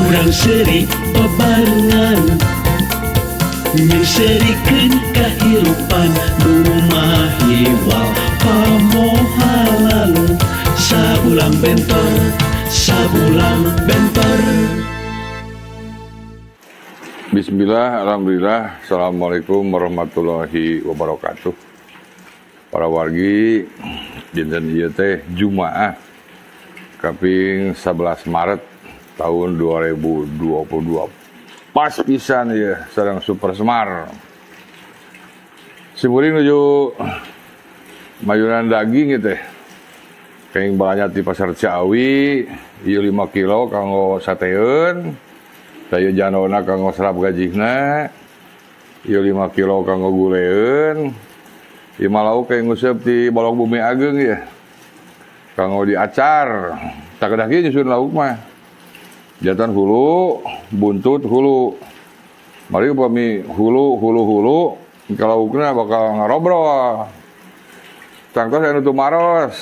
Urang seuri babarengan, nyeungseurikeun kahirupan nu mahiwal pamohalan. Sabulang bentor, sabulang bentor. Bismillah, alhamdulillah, assalamualaikum warahmatullahi wabarakatuh. Para wargi, dinten ieu teh Jumaah kaping 11 Maret tahun 2022. Pas pisan ya sareng Super Semar. Simkuring nuju mayunan daging ieu teh. Kenging balanja di pasar Ciawi, ieu 5 kilo kanggo sateun. Daya janona kanggo serap gajihna, ieu 5 kilo kanggo guleun. Ieu mah lauk kenging nguseup di Balong Bumi Ageung ya. Kanggo diacar. Tak kedah kieu nyusun lauk mah. Jantan hulu, buntut hulu. Mari upami hulu, hulu, hulu, kalaukna bakal ngarobrol. Tangtos anu tumaros.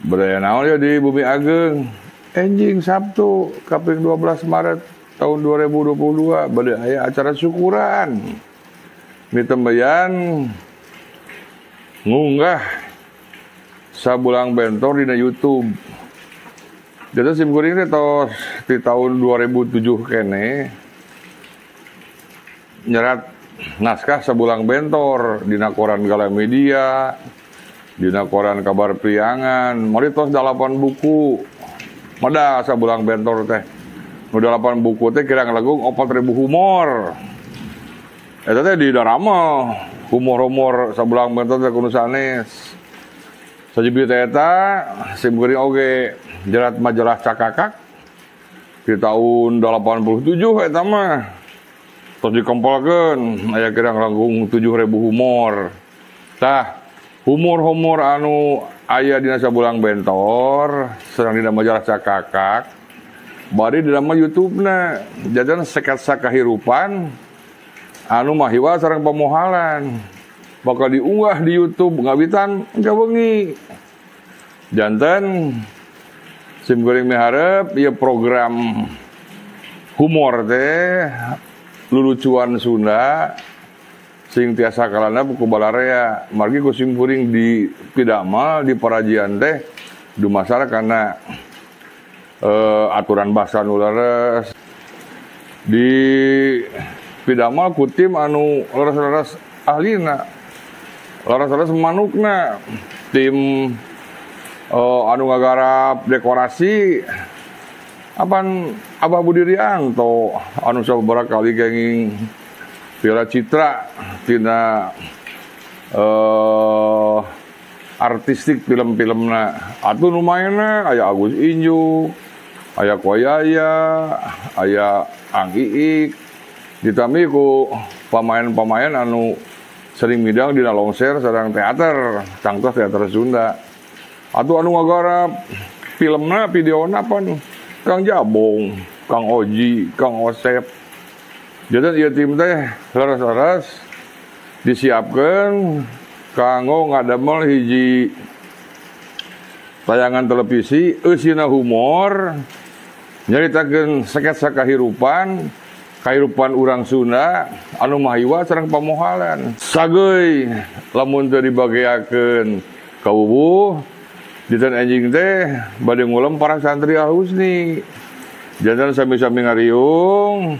Budaya naon ya di Bumi Ageung? Enjing Sabtu kaping 12 Maret tahun 2022 bade aya acara syukuran. Mitembeyan ngunggah sabulang bentor dina YouTube. Jadi sim kuring teh tos di tahun 2007 kene nyerat naskah sabulang bentor dina koran Galamedia, dina koran Kabar Priangan, mari tos 8 buku. Mada sabulang bentor teh. Nu 8 buku teh kirang langkung 4.000 humor. Eta teh di darama humor-humor sabulang bentor teh kudu sanes. Sajibi teh eta sim kuring oge jerat majalah Cakakak di tahun 87 eta mah. Terus dikumpulkeun aya kirang langkung 7.000 humor. Tah, humor-humor anu aya dina sabulang bentor sareng dina majalah Cakakak bari dina mah YouTube-na jajan sketsa kahirupan anu mahiwal sareng pamohalan bakal diunggah di YouTube ngawitan engke wengi. Janten sim kuring miharep ieu program humor teh lulucuan Sunda sing tiasa kalana buku balarea margi ku sim kuring di pidamal di parajian teh dumasar karena aturan bahasa nu leres di pidamal ku tim anu leres-leres ahlina, leres-leres manukna, tim anu ngagarap dekorasi apan Abah Budi Rianto anu sababaraha kali kenging Piala Citra tina artistik film-filmna atuh nu maenna aya Agus Injuk, aya Koyaya, aya Ang Iik, ditami ku pamain-pamain anu sering midang dina longser sareng teater, tangtos teater Sunda. Atuh anu ngagarap filmna, videona pan Kang Jabong, Kang Oji, Kang Osep. Jadi ieu tim teh leres-leres disiapkeun kanggo ngadamel hiji tayangan televisi eusina humor nyaritakeun sketsa kahirupan, kahirupan urang Sunda anu mahiwal sareng pamohalan. Sageuy lamun teu dibageakeun ka wuwuh dinten enjing teh bade ngulem para santri Al-Husni. Janten sami-sami ngariung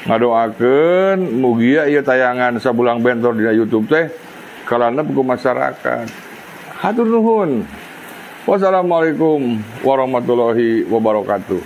ngadoakeun mugia ieu tayangan sabulang bentor dina YouTube teh kalandep ku masyarakat. Hatur nuhun. Wassalamualaikum warahmatullahi wabarakatuh.